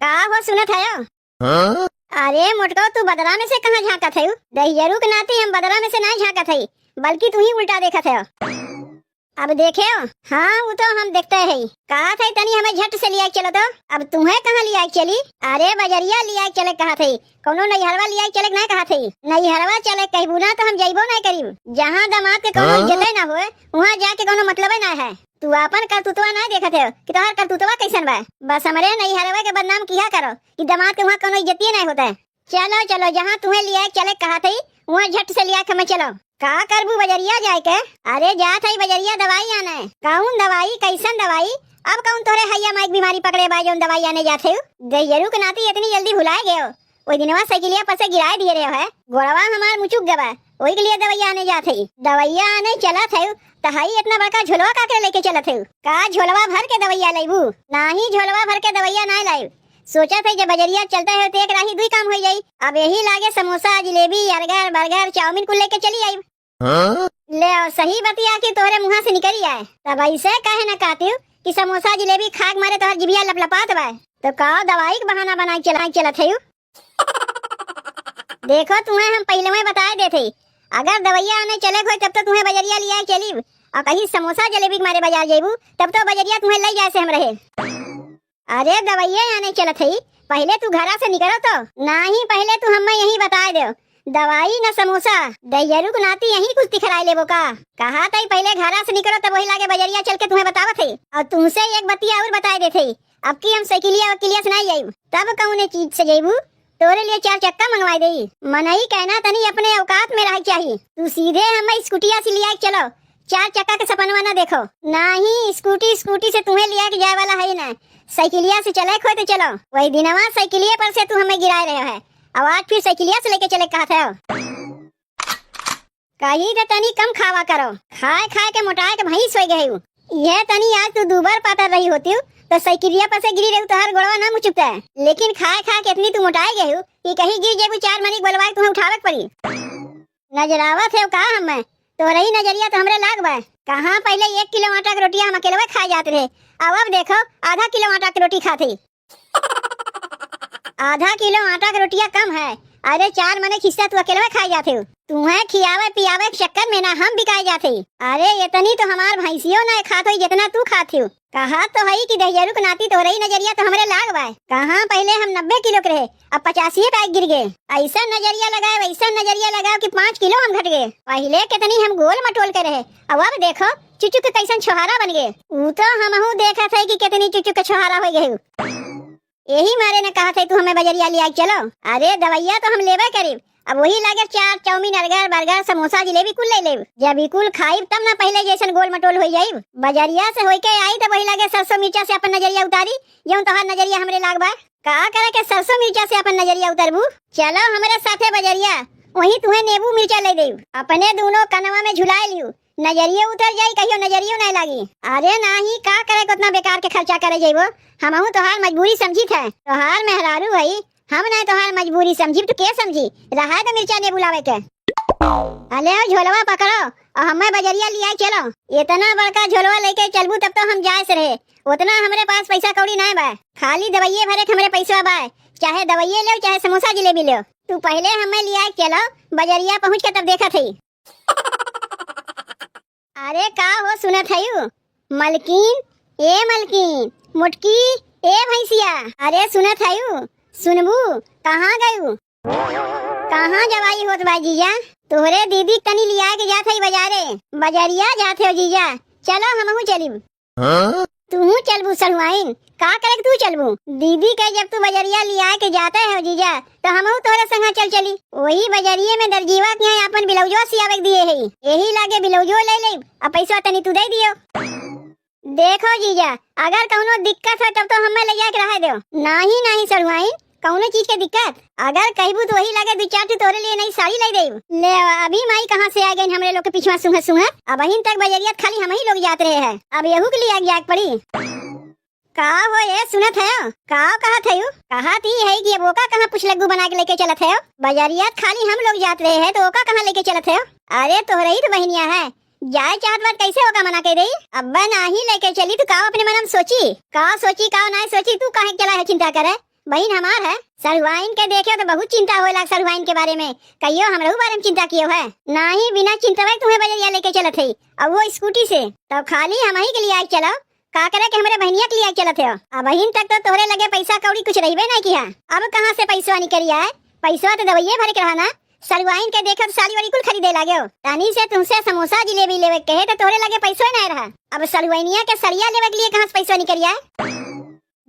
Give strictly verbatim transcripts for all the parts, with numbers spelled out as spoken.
का हो सुनत हयो? हाँ? अरे मोटको, तू बदरा में से कहाँ झाँकत हयू? दहियरू के नाती हम बदरा में से नाहीं झाँकत हई, बल्कि तू ही उल्टा देखत हयो। अब देखे हो? हाँ, उ तो हम देखते हई। कहत हई तनी हमें झट से लियाइ के चलो तो। अब तुहें कहाँ लियाइ के चली? अरे बजरिया लियाइ के चले कहत हई, कौनो नैहरवा लियाइ के चले के नाहीं कहत हई। नैहरवा चले कहबू ना तो हम जइबो नाहीं करीब। जहाँ दामाद के कौनो हाँ? इज्जते ना होए, उहाँ जाके कौनो मतलबे ना है। तू आपन करतुतवा नाहीं देखत हयो कि तोहार करतुतवा कइसन बा। बस हमरे नैहरवा के बदनाम किहा करो कि दामाद के उहाँ कौनो इज्जतिये नाहीं होत है। चलो, चलो, जहाँ तुहें लियाइ के चले कहत हई, उहाँ झट से लियाइ के हमें चलो। का करबू बजरिया जाइके? अरे जात हई बजरिया दवाई आने। कौन दवाई, कइसन दवाई? अब कौन तोहरे हैया माई के बीमारी पकड़े बा जौन दवाई आने जात हई? दहियरू के नाती इतनी जल्दी भुलाए गयो। ओई दिनवा साइकिलिया पर से गिराए दिए रहे है, गोड़वा हमार मुचुक गवा, ओई के लिए दवैया आने जात हई। दवैया आने चलत हई, त हई इतना बड़का झोलवा का के लेके चलत हई? का झोलवा भर के दवैया लइबू? नाही, झोलवा भर के दवैया नाही लाइब। सोचत हई जब बजरिया चलते हो तो एक राही दुई काम हो जाई। अब यही लागे समोसा, जिलेबी, अर्गर, बर्गर, चाउमीन कुल लेके चली आइब। हाँ? ले, सही बतिया कि तोहरे मुँहा से निकली आए। तब ऐसे काहे न कहतिउ कि समोसा जिलेबी खाए के मारे तोहर जिभिया लपलपात बा। तो का दवाई के बहाना बनाई चला, चलत हयू? देखो, तुम्हें हम पहिले में बताए देत हई, अगर दवैया आने चले के होई, तब तो तुम्हें बजरिया लियाए चलीब। और कहीं समोसा जलेबी के मारे बाजार जइबू, तब तो बजरिया तुम्हें लई जाए से हम रहे। अरे, दवैया आने चलत हई, पहिले तू घरा से निकरो तो। नाही, पहिले तू हमें यही बताए देव, दवाई न समोसा, दहियरू के नाती यही कुछ तिखराए लेबो का? कहा तई पहिले घरा से निकरो, तब वही लागे बजरिया चल के तुम्हें बतावत हई। और तुमसे एक बतिया और बताए देत हई, अब की हम साइकिलिया वकिलिया से नाई जाइब, तब कौने चीज से जइबू? तोरे लिए चार चक्का मंगवाई देई। मनई कहना तनी अपने औकात में रहे चाही। तू सीधे हमें स्कूटिया से लिया के चलो, चार चक्का के सपनवा ना देखो। नाही, स्कूटी, स्कूटी से तुम्हें लिया के जाए वाला है ना, साइकिलिया से चले खोए तो चलो। वही दिनवा साइकिलिया पर से तू हमें गिराए रहे है, अब आज फिर साइकिलिया से लेके चले कहत है। कही तो तनी कम खावा करो, खाए खाए के मोटाए के भैंस हो गए हो। यह तनी आज तू दूबर पातर रही होती हो, तो साइकिलिया पर से गिरी रहू, तोहार गोड़वा ना मुचुकता है। लेकिन खाए खाए के इतनी तू मोटाए गए हो कि कहीं गिर जेबू, चार मनी बोलवाए तुम्हें उठावे के पड़ी। नजरावत है का हमें? तोहरे ही नजरिया तो हमरे लाग बा। कहाँ पहिले एक किलो आटा के रोटिया हम अकेलवे खाए जात रहे, अब, अब देखो आधा किलो आटा के रोटी खात हई। आधा किलो आटा के रोटिया कम है। अरे चार मने खिस्सा तू अकेलवे खाए जात हो। तुम्हें खियावे पियावे के चक्कर में ना हम बिकाए जात हई। अरे इतनी तो हमार भैंसियो ना खात होई जितना तू खात हो। कहा तो हई कि दहियरू के नाती तोहरे ही नजरिया तो हमरे लाग बा। कहाँ पहिले हम नब्बे किलो के रहे, अब पचासिये पे गिर गए। ऐसा नजरिया लगाओ, ऐसा नजरिया लगाओ कि पाँच किलो हम घट गए। पहिले कितनी हम गोल मटोल के रहे, अब, अब देखो चुचुक के कैसन छोहारा बन गए। ऊ तो हमहू देखत है कि कितनी चुचुक के छोहारा हो गए। यही मारे न कहत है तू हमें बजरिया लिया के चलो। अरे दवैया तो हम लेबे करीब, अब वही लागे चार चाउमीन, अर्गर, बर्गर, समोसा, जिलेबी कुल ले लेब। जब ई कुल खाइब तब ना पहिले जैसन गोल मटोल हो जाइब। बजरिया से होई के आई तब वही लागे सरसों मिर्चा से अपन नजरिया उतारी, जौन तोहार नजरिया हमरे लाग बा। का करे के सरसों मिर्चा से अपन नजरिया उतरबू? चलो हमरे साथे बजरिया, वहीं तुहें नेबू मिर्चा ले देब। अपने दोनों कनवा में झुलाए लियो, नजरियो उतर जाई, कहियो नजरियो नहीं लागी। अरे नाही, का करे के उतना बेकार के खर्चा करे जइबो? हमहू तोहार मजबूरी समझित है। तोहार मेहरारू हई, हम नहीं तोहार मजबूरी समझिब तो के समझी? रहा दे मिर्चा नेबू लावे के। अले ओ झोलवा पकड़ो और हमें बजरिया लिया चलो। इतना बड़का झोलवा लेके चलबू तब तो हम जाए से रहे, उतना हमरे पास पैसा कौड़ी नहीं बा। खाली दवाइये भरे के हमरे पैसा बा, चाहे दवाइये लेव चाहे समोसा जिलेबी लेव। तू पहले हमें लिया चलो, बजरिया पहुँच के तब देखत हई। अरे का हो सुनत हयू? मलकिन, ए मलकिन, मोटकी, ए भैंसिया, अरे सुनत हयू? सुनबू, कहाँ गयू? कहाँ जवाई होत बा जीजा? तोहरे दीदी के तनी लिया के जात हई बजारे। बजरिया जात हो जीजा, चलो हमहू चलिब। हाँ? तू चलबू सढ़ुआइन? का करे के तू चलबू? दीदी के जब तू बजरिया लिया के जाते हो जीजा, तो हमहू तोहरे संगा चल चली। वही बजरिये में दर्जीवा के यहाँ अपन ब्लाउजो सियावे के दिए है, यही लागे ब्लाउजो ले लेब, अब पैसा तनी तू दे दियो। देखो जीजा, अगर कौनो दिक्कत हो तब तो हमें ले जाके रह दो। नाही नाही सढ़ुआइन, कौनो चीज के दिक्कत? अगर कहबू तो वही लागे दू चार ठो तोरे लिए नई साड़ी लाई देब। ले, अभी माई कहाँ से आ गई हमरे लोग के पिछुआ सूंघत सूंघत। अबहिन तक बजरिया खाली हम ही लोग जात रहे हैं, अब यहू के लिए आग जाग पड़ी। का हो ये सुनत है? का कहत है? कहत ही है कि अब ओका कहाँ पुछलग्गू बना के लेके चलत है? बजरिया खाली हम लोग जात रहे हैं तो ओका कहाँ लेके चलत है? अरे तोहरे ही तो बहिनिया है, जाए चाहत बात कैसे ओका मना कर दे? अब्बा नाही लेके चली तो का अपने मन में सोची, का सोची का ना सोची, तू काहे के चला है चिंता करे? बहिन हमार है। सढ़ुआइन के देखेउ तो बहुत चिंता होए लाग सढ़ुआइन के बारे में। कहियो हमरहू बारे में चिंता कियो है? नाही, बिना चिंतवे तुहें बजरिया लेके चलत है, अब वो स्कूटी से। तब खाली हमही के लियाए के चलो, का करे के हमरे बहिनिया के लियाए के चलत है? अबहिन तक तो तोहरे लगे पैसा कौड़ी कुछ रहबे नहीं किया, अब कहाँ से पैसवा निकल आए? पैसवा तो दवाइये भरे के रहा ना। सढ़ुआइन के देखत साड़ी वाड़ी कुल खरीदे लागेउ। तनी से तुमसे समोसा जिलेबी लेवे के कहे तो तोहरे लगे पैसो नहीं रहा। अब सढ़ुआइनिया के सड़िया लेवे के लिए कहाँ से पैसो निकल आए?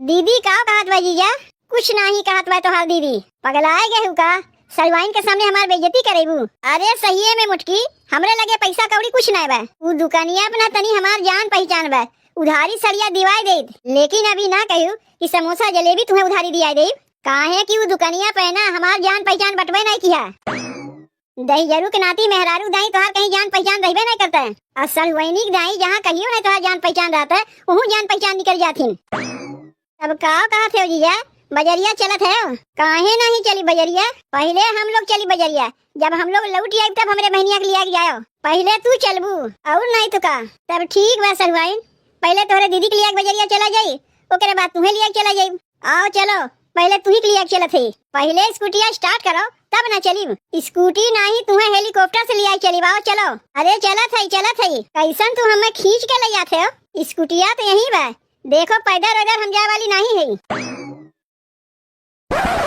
दीदी का कहत बा जीजा? कुछ नहीं कहत बा तोहार दीदी। पगलाए गए हु का? सढ़ुआइन के सामने हमार बेइज्जती करेबू? अरे सहिए में मुटकी, हमरे लगे पैसा कौड़ी कुछ नहीं बा। उ दुकानिया अपना तनी हमार जान पहचान बा, उधारी सड़िया दिवाए देत, लेकिन अभी ना कहू कि समोसा जलेबी तुम्हें उधारी दिया देब। काहे कि उ दुकानिया पे ना हमार जान पहचान बटवे नहीं किया। दहिजरू के नाती मेहरारू दाई तोहार कहीं जान पहचान रहबे नहीं करता है। आ सढ़ुआइनी के दाई जहाँ कहियो नहीं तोहार जान पहचान रहता है, वहू जान पहचान निकल जाथिन। तब का कहत हो जीजा, बजरिया चलत है? काहे नहीं चली बजरिया? पहले हम लोग चली बजरिया, जब हम लोग लौट आइब तब हमरे बहनिया के लिया के जाओ। पहले तू चलबू और नहीं तो का। तब ठीक बा सढ़ुआइन, पहले तोहरे दीदी के लिया के बजरिया चला जाई, ओकरे बाद तुहें लिया के चला जाई। आओ चलो, पहले तुही के लिया के चलत है। पहले स्कूटिया स्टार्ट करो, तब ना चलिब। स्कूटी नाही, तुहें हेलीकॉप्टर से लिया के चलिब। आओ चलो। अरे चलत है, चलत है। कैसन तू हमें खींच के ले जाते हो? स्कूटिया तो यहीं बा। देखो पैदल वैदल हम जाए वाली नहीं है।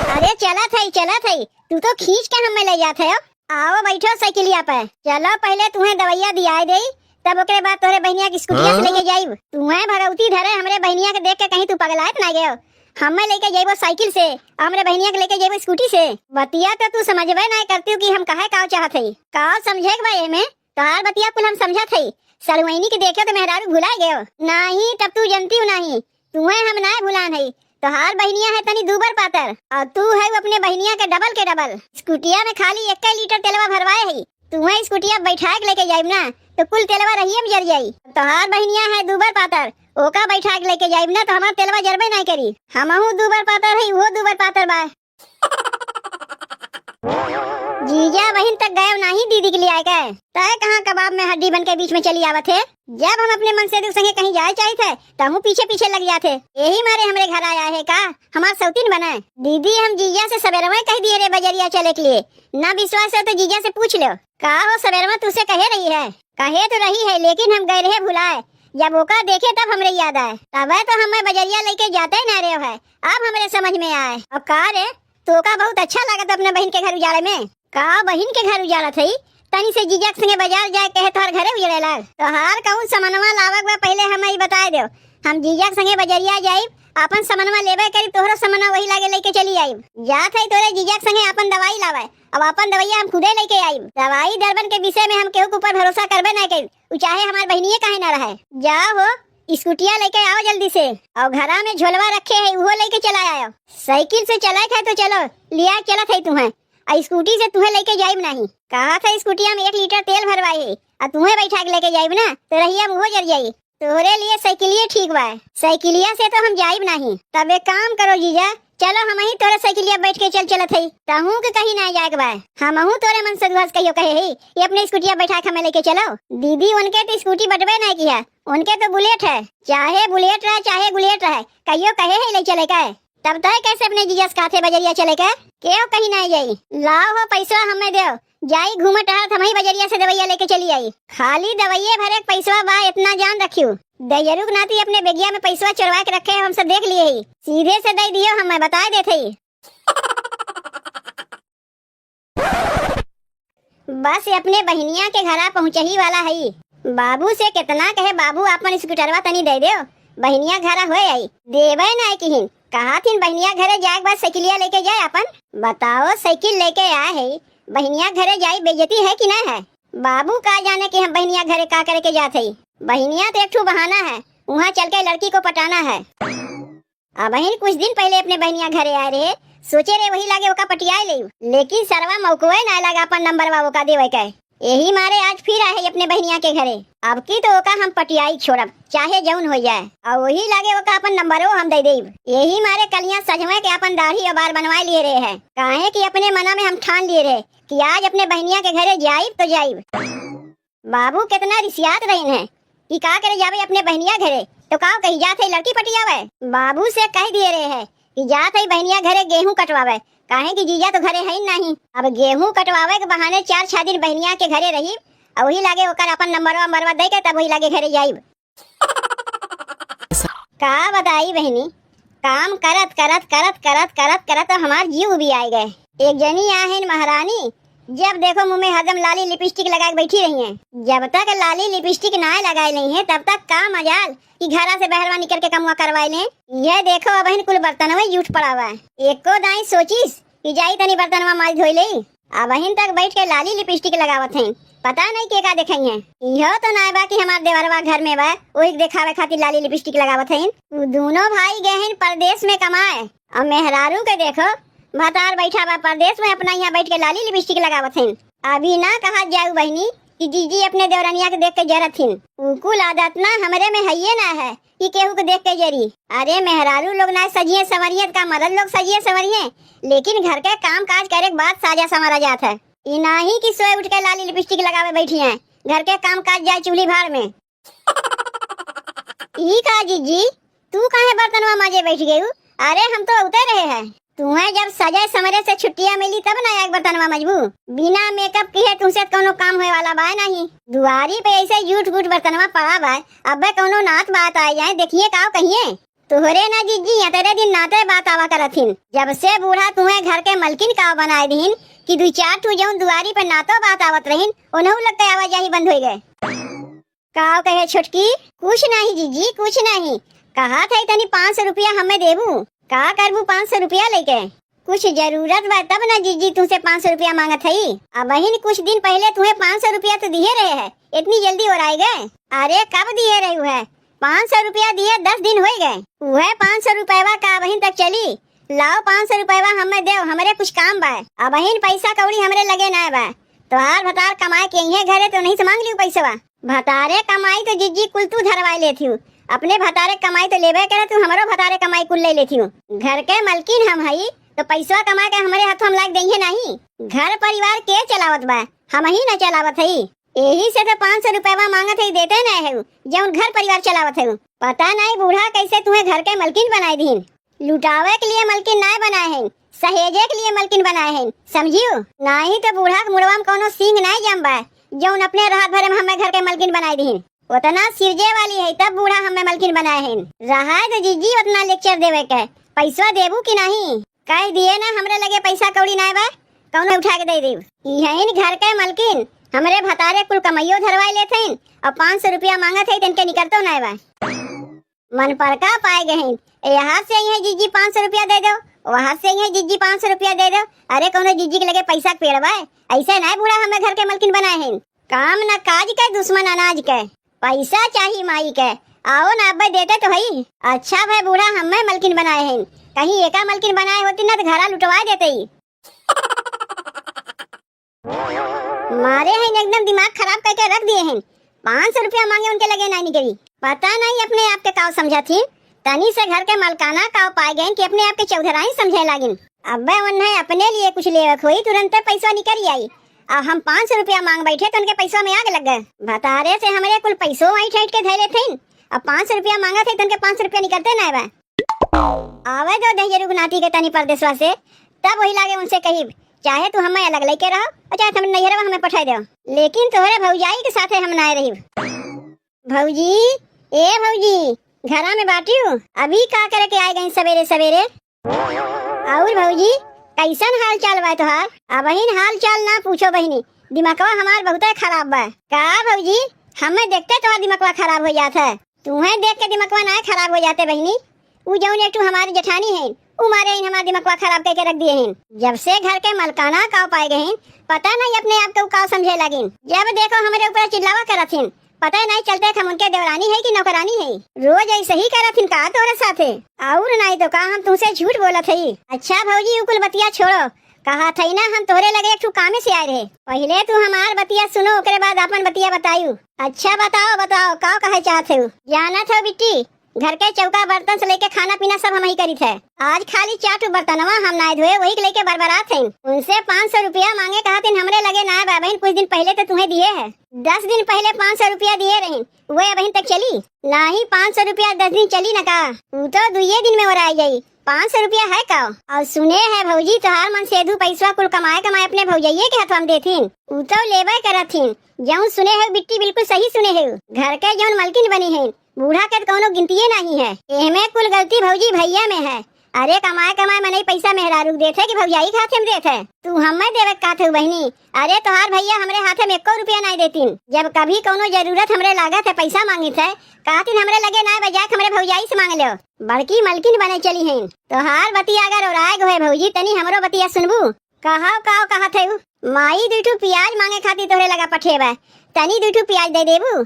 अरे चलत है, चलत है। तू तो खींच के हमें ले जाते हो। आओ बैठो साइकिलिया पे। चलो पहले तुहें दवाइया दियाए देई, तब ओकरे बाद तोहरे बहनिया की स्कूटिया से लेके जाइब। तुहें भगौती धरे हमरे बहनिया के देख के कहीं तू पगलाए त ना गयो। हमें लेके जाइबो साइकिल से, हमरे बहनिया के लेके जाइबो स्कूटी से। बतिया तो तू समझबे नहीं करती हो कि हम कहे का चाहत है। का समझे के बा एमे? तोहार बतिया कुल हम समझत है। सढ़ुआइनी के देखे तो मेहरारू भुला गयो। नहीं, तब तू जनती हो नहीं। तुहें हम नाय भुलान हई, तोहार बहिनिया है तनी दूबर पातर, और तू है अपने बहिनिया के डबल के डबल। स्कूटिया में खाली एक लीटर तेलवा भरवाए हई, तुहें स्कूटिया बैठाए के लेके जाइब ना, तो कुल तेलवा रहिए में जर जाई। तोहार बहिनिया है दूबर पातर, ओका बैठाए के लेके जाइब ना, तो हमार तेलवा जरबे नहीं करी। हमहू दूबर पातर है, वो दूबर पातर बा। जीजा बहिन तक गए नाही दीदी के लियाए के। तय कहाँ कबाब में हड्डी बन के बीच में चली आवत है। जब हम अपने मनसेधू संगे कहीं जाए चाहित है, तहूँ पीछे पीछे लग जात है। यही मारे हमरे घर आया है का? हमार सौतीन बने। दीदी हम जीजा से सबेरवे कह दिए रहे बजरिया चले के लिए। ना विश्वास है तो जीजा से पूछ लो। का हो सबेरवा तुसे कहे रही है? कहे तो रही है, लेकिन हम गए रहे भुलाए। जब ओका देखे तब हमरे याद आए। तबे तो हमें बजरिया लेके जाते ना रहे है। अब हमरे समझ में आए। अब का रे, तोका बहुत अच्छा लागत अपने बहिन के घर उजाड़े में। का बहिन के घर उजाड़त हई? तनी से जीजा के संगे बाजार जाए कहे तोहर घरे उजड़े लाग। तोहार कहूँ समनवा लावक बा, पहले हमें ई बताए देव। हम जीजा के संगे बजरिया जाइब, आपन समनवा लेबे करी, तोहरो समनवा वही लागे लेके चली आइब। जात हई तोरे जीजा के संगे आपन दवाई लावे, अब आपन दवाइया हम खुदे लेके आइब। दवाई दरबन के विषय में हम केहू के ऊपर भरोसा करबे ना करी, उ चाहे हमार बहिनिये काहे ना रहे। जा हो, स्कूटिया लेके आओ जल्दी से, और घरा में झोलवा रखे है, उहो लेके चला आयो। साइकिल से चले है तो चलो, लिया चलत है तुहें, आ स्कूटी से तुहें लेके जाइब नहीं। कहा था स्कूटिया में एक लीटर तेल भरवाए है, आ तुहें बैठा के लेके जाइब ना, तो रहिया में उहो जर जाई। तोहरे लिए साइकिलिये ठीक बा, साइकिलिया से तो हम जाइब नहीं। तब एक काम करो जीजा, चलो हमही तोरे साइकिलिया बैठ के चल चलत हई, तहूँ के कहीं ना जाए के बा। हमहू तोरे मनसेधुआ से कहियो कहे हई, ये अपने स्कूटिया बैठा के हमें लेके चलो। दीदी उनके तो स्कूटी बटबे नहीं किया, उनके तो बुलेट है, चाहे बुलेट रहे चाहे गुलेट रहे, कहियो कहे है ले चले का। तब तय कैसे अपने जीजा से कहत है बजरिया चले के? केहू कहीं नहीं जाई। लाओ हो पैसवा हमें देव, जाई घूमे टहरत हमही बजरिया से दवाइया लेके चली आई। खाली दवाइये भरे के पैसवा बा, इतना जान रखियो। दहिजरू के नाती अपने बेगिया में पैसवा चोरवा के रखे है, हम सब देख लिए ही। सीधे से दे दियो, हमें बताए देते ही। बस अपने बहिनिया के घरा पहुँचही वाला हई। बाबू से कितना कहे, बाबू आपन स्कूटरवा तनी दे देव, बहिनिया घरा होए आई। देवे ना किहिन, कहा थिन बहिनिया घरे जाए के बाद साइकिलिया लेके जाए आपन। बताओ, साइकिल लेके आए है, बहिनिया घरे जाई, बेइज्जती है कि ना है? बाबू का जाने कि हम बहिनिया घरे का करे के जात हई। बहिनिया तो एक ठू बहाना है, वहाँ चल के लड़की को पटाना है। अबहिन कुछ दिन पहले अपने बहिनिया घरे आए रहे, सोचे रहे वही लागे ओका पटियाए लेब, लेकिन सरवा मौकवे ना लागा अपन नंबरवा ओका देवे के। यही मारे आज फिर आए है अपने बहिनिया के घरे। अब की तो ओका हम पटियाई छोड़ब, चाहे जौन हो जाए, और वही लागे ओका अपन नंबरो हम दे देब। यही मारे कलिया सजवे के अपन दाढ़ी और बार बनवाए लिए रहे है, काहे कि अपने मना में हम ठान लिए रहे कि आज अपने बहिनिया के घरे जाइब तो जाइब। बाबू कितना रिसियात रहिन है कि का करे जावे अपने बहिनिया घरे, तो का कही जात है लड़की पटियावे। बाबू से कह दिए रहे है कि जात हई बहिनिया घरे गेहूं कटवावे, काहे कि जीजा तो घरे हइन नाहीं। अब गेहूं कटवावे के बहाने चार छह दिन बहिनिया के घरे रही, अउ वही लागे ओकर अपन नंबरवा उम्बरवा दे के तब वही लागे घरे जाइब। का बताई बहिनी, काम करत करत करत करत करत करत तो हमार जीव उबियाइ गए। एक जनी आहिन महारानी, जब देखो मुंह में हरदम लाली लिपस्टिक लगाए के बैठी रही हैं। जब तक लाली लिपस्टिक ना लगाए लेइहें तब तक का मजाल कि घरा से बहरवा निकल के कमवा करवाए लें। यह देखो अबहिन कुल बर्तनवे जूठ पड़ा बा। एको दाई सोचिस कि जाई तनी बर्तनवा माज धोई लेई। अबहिन तक बैठ के लाली लिपस्टिक लगावत हैं, पता नहीं के का देखई हैं। इहो तो नाय बा कि हमार देवरवा घर में बा, ओही के देखावे खातिर लाली लिपस्टिक लगावत हैं। उ दोनों भाई गए हैं परदेश में कमाए, और मेहरारू के देखो, भतार बैठा बा परदेश में, अपना यहाँ बैठ के लाली लिपस्टिक लगावत हैं। अभी ना कहा जाऊ बहिनी कि जीजी अपने देवरनिया के देख के जरत हिन। उ कुल आदत ना हमरे में हइये ना है कि केहू के देख के जरी। अरे मेहरारू लोग ना सजिए संवरिए का मर्द लोग सजिए संवरिए, लेकिन घर के काम काज करे के बाद साजा संवरा जात है। ई नाही कि सोए उठ के लाली लिपस्टिक लगावे बैठी हैं, घर के काम काज जाए चूल्ही भाड़ में। ई का जीजी, तू काहे बर्तनवा माजे बैठ गयू? अरे हम तो उते रहे हैं। तुहें जब सजे समरे से छुट्टिया मिली तब ना एक बर्तनवा मजबू। बिना मेकअप किहे तुमसे कौनो काम होए वाला बाय नहीं। दुआरी पे ऐसे जूठ बूठ बर्तनवा पड़ा बाय, अबे कौनो नात बात आ जाए, देखिए काव कहिए। तोहरे ना जीजी, अतरे दिन नाते बात आवा करत हिन। जब से बूढ़ा तुहें घर के मलकिन काव बनाए दीन कि दुई चार ठू जौन दुआरी पे नातो बात आवत रहिन, ओनहु लग के आवाजाही बंद होई गए। काव कहे छोटकी? कुछ नहीं जीजी, कुछ नहीं। कहा था तनी पाँच सौ रुपया हमें देबू। का करबू पाँच सौ रुपया लेके? कुछ जरूरत बा तब ना जीजी तुमसे पाँच सौ रुपया मांगत हई। अबहिन कुछ दिन पहले तुम्हें पाँच सौ रुपया तो दिए रहे हैं, इतनी जल्दी ओराई गए? अरे कब दिए रहे है? पाँच सौ रुपया दिए दस दिन होई गए। उहे पाँच सौ रुपयवा का अबहिन तक चली? लाओ पाँच सौ रुपयवा हमें देव, हमरे कुछ काम बा। अबहिन पैसा कौड़ी हमरे लगे ना बा। तोहार भतार कमाए के इहे घरे तो नहीं से मांग लियो पैसवा। भतारे कमाई तो जीजी कुल तू धरवाए लेथिउ। अपने भतारे कमाई तो लेबे करे तू, हमरो भतारे कमाई कुल ले लेथिउ। घर के मलकिन हम हई तो पैसवा कमा के हमरे हाथों में लाग देइहे नहीं। घर परिवार के चलावत बा? हम ही न चलावत हई। एही से तो पाँच सौ रुपयवा मांगत हई, देते ना है जौन घर परिवार चलावत है। पता नहीं बूढ़ा कैसे तुम्हें घर के मलकिन बनाए दीन। लुटावे के लिए मलकिन नाय बनाए हैं, सहेजे के लिए मलकिन बनाए हैं, समझियो? नाही तो बूढ़ा के मुड़वा में कौनो सींग नाय जम बा, जौन अपने रात भरे में हमें घर के मलकिन बनाए दीन। उतना सिरजे वाली है तब बूढ़ा हमें मलकिन बनाए हैं। रहा है तो जीजी उतना लेक्चर देवे के। पैसवा देबू कि नहीं? कह दिए ना हमरे लगे पैसा कौड़ी नाय बा, कौनो उठा के दे देब। इहइन घर के मलकिन हमरे भतारे कुल कमाइयो धरवाई लेत हैं और पाँच सौ रुपया मांगत है, तिनके निकलतो नाय बा। मन पर का पाए गए हैं, ए हाथ से इहे जीजी पाँच सौ रुपया दे दो, वो हाथ से इहे जीजी पाँच सौ रुपया दे दो। अरे कौनो जीजी के लगे पैसा के पेड़ बा? ऐसे नाय बूढ़ा हमें घर के मलकिन बनाए हैं। काम न काज के, दुश्मन अनाज के। पैसा चाही माई के, आओ ना अब्बे देते तो हई। अच्छा भाई बूढ़ा हमें मलकिन बनाए हैं, कहीं एका मलकिन बनाए होती ना तो घरा लुटवा देते ही। मारे हैं एकदम दिमाग खराब करके रख दिए हैं। पाँच सौ रुपया मांगे उनके लगे नहीं निकली। पता नहीं अपने आप के काव समझा थी, तनी से घर के मलकाना काव पाए गए कि अपने आप के चौधराइन समझे लागिन। अब्बे उन्हें अपने लिए कुछ लेवे के होई, तुरंते पैसा निकल आई। अब हम पाँच सौ रुपया मांग बैठे तो उनके पैसा में आग लग गए। भतारे से हमरे कुल पैसो वहीं ठैठ के धैले थे। अब पाँच सौ रुपया मांगा थे तो उनके पाँच सौ रुपया निकलते ना बा। आवे दो दहिजरू नाती के तनी परदेसवा से, तब वही लागे उनसे कहिब, चाहे तू हमें अलग लेके रहो और चाहे तुम नैहरवा हमें पठाए दो, लेकिन तोहरे भौजाई के साथे हम नाय रहिब। भौजी, ए भौजी, घरा में बाटियो? अभी का करे के आए गई सवेरे सवेरे? और भौजी, कैसन हाल चाल बा तोहार? अबहिन हाल चाल ना पूछो बहिनी, दिमकवा हमार बहुते खराब बा। का भौजी, हमें देखते तोहार दिमकवा खराब हो जात है? तुहें देख के दिमकवा ना खराब हो जाते बहिनी, उ जौन एक ठू हमारी जेठानी है, उ मारे इन हमार दिमकवा खराब करके रख दिए हैं। जब से घर के मलकाना काव पाए गए हैं, पता नहीं अपने आप को काव समझे लागिन। जब देखो हमरे ऊपर चिल्लावा करत हैं, पता नहीं चलते कि हम उनके देवरानी है कि नौकरानी है। रोज ऐसे ही करत हैं का तोरे साथे? और नहीं तो का हम तुमसे झूठ बोलत है? अच्छा भौजी, उ कुल बतिया छोड़ो, कहा थई ना हम तोहरे लगे एक ठू कामे से आए रहे। पहिले तू हमार बतिया सुनो, ओकरे बाद आपन बतिया बतायू। अच्छा बताओ, बताओ, का कहे चाहत हो? जानत हो बिट्टी, घर के चौका बर्तन से लेके खाना पीना सब हम ही करित है। आज खाली चार ठो बर्तनवा हम नाय धोए, वही के लेके बरबरात हैं। उनसे पाँच सौ रुपया मांगे कहत हैं, हमरे लगे ना बा बहिन, कुछ दिन पहले तो तुम्हें दिए है। दस दिन पहले पाँच सौ रुपया दिए रही, वे अबहिन तक चली? नाही, पाँच सौ रुपया दस दिन चली न का? ऊ तो दुइये दिन में ओराई जाई। पाँच सौ रुपया है का? और सुने है भौजी, तोहार मन सेधु पैसवा कुल कमाए कमाए अपने भौजाइये के हथवा में देथिन, उ तो लेबे करथिन। जौन सुने है बिट्टी, बिल्कुल सही सुने है। घर के जौन मलकिन बनी है, बूढ़ा के त कौनो गिनतिये नहीं है। एहमे कुल गलती भौजी भैया में है। अरे कमाए कमाए मनई पैसा मेहरारू के देथे कि भौजाई के हाथे में देथे? तू हमें देवे के कहत हऊ बहिनी? अरे तोहार भैया हमरे हाथे में एको रुपया नाई देतिन। जब कभी कौनो जरूरत हमरे लागत है, पैसा मांगित है, कहतिन हमरे लगे नाई बजाए के हमरे भौजाई से मांग लो। बड़की मलकिन बने चली हैं। तोहार बतिया अगर ओराए गो है भौजी, तनी हमरो बतिया सुनबू? कहाव काव कहत है उ? माई दुई ठू प्याज मांगे खातिर तोहरे लगा पठेबे, तनी दुई ठू प्याज दे देबू?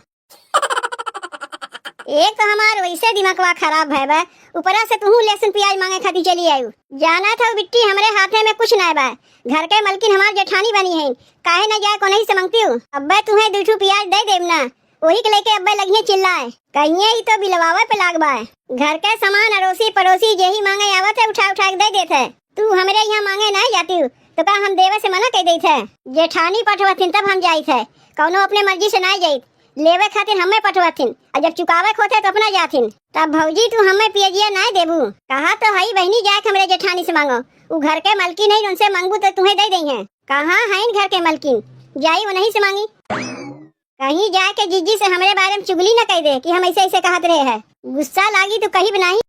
एक तो हमार वैसे दिमागवा खराब है बा, ऊपरा से तुहू लहसुन प्याज मांगे खातिर चली आयु। जाना था बिट्टी, हमरे हाथे में कुछ ना बा। घर के मलकिन हमार जेठानी बनी है, काहे न जाए कोनही से मांगती हूँ। अब्बे तुहे दू ठू प्याज दे देब ना, वही के लेके अब्बे लगिए चिल्लाए, कहिए ही तो बिलवावे पे लाग बा। घर के सामान अड़ोसी पड़ोसी जेही मांगे आवत है, उठा उठा के दे देत है। तू हमरे यहाँ मांगे ना जाती हूँ, तो का हम देवे से मना कह देत है? जेठानी पठवथिन तब हम जाइत है, कौनो अपने मर्जी से ना जाइत। लेवे खातिर हमें पठवथिन, और जब चुकावे के होते तो अपना जाथिन। तब भौजी तू हमें पियजिया ना देबू? कहा तो हई बहिनी, जाए के हमरे जेठानी से मांगो, उ घर के मलकिन है, उनसे मांगबू तो तुहे दे दई है। कहाँ है घर के मलकिन? जाई उन्हीं से मांगी। कहीं जाए के जीजी से हमरे बारे में चुगली न कह दे कि हम ऐसे ऐसे कहत रहे हैं। गुस्सा लागी तो कही भी नहीं।